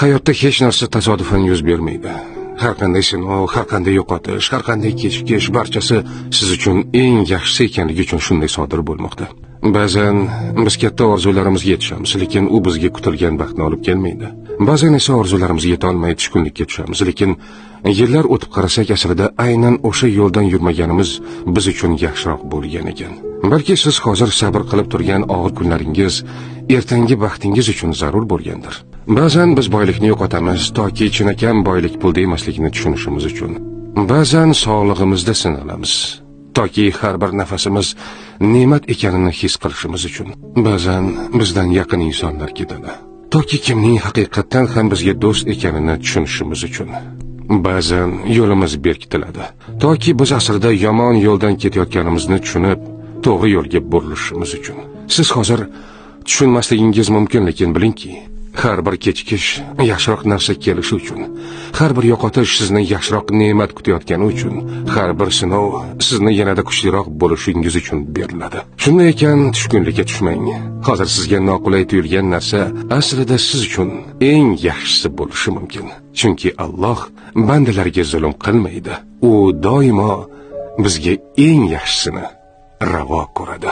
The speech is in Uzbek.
Hayotda hech narsa tasodifan yuz bermaydi. Har qanday sinov, har qanday yo'qotish, har qanday kechikish barchasi siz uchun eng yaxshisi ekanligi uchun shunday sodir bo'lmoqda. Ba'zan biz katta orzularimizga yetishamiz, lekin u bizga kutilgan baxtni olib kelmaydi. Ba'zan esa orzularimizga yeta olmay tushkunlikka tushamiz, lekin yillar o'tib qarasak, aslida aynan o'sha yo'ldan yurmaganimiz biz uchun yaxshiroq bo'lgan ekan. Balki siz hozir sabr qilib turgan og'ir kunlaringiz ertangi baxtingiz uchun zarur bo'lgandir. Ba'zan biz boylikni yo'qotamiz, toki chinakam boylik pulda emasligini tushunishimiz uchun. Ba'zan sog'lig'imizda sinalamiz, toki har bir nafasimiz ne'mat ekanini his qilishimiz uchun. Ba'zan bizdan yaqin insonlar ketadi, toki kimning haqiqatdan ham bizga do'st ekanini tushunishimiz uchun. Ba'zan yo'limiz berkitiladi, toki biz aslida yomon yo'ldan ketayotganimizni tushunib, to'g'ri yo'lga burilishimiz uchun. Siz hozir tushunmasligingiz mumkin, lekin bilingki, har bir kechikish yaxshiroq narsa kelishi uchun, har bir yo'qotish sizni yaxshiroq ne'mat kutayotgani uchun, har bir sinov sizni yanada kuchliroq bo'lishingiz uchun beriladi. Shunday ekan, tushkunlikka tushmang. Hozir sizga noqulay tuyulgan narsa aslida siz uchun eng yaxshisi bo'lishi mumkin. Chunki Alloh bandalarga zulm qilmaydi. U doimo bizga eng yaxshisini ravo ko'radi.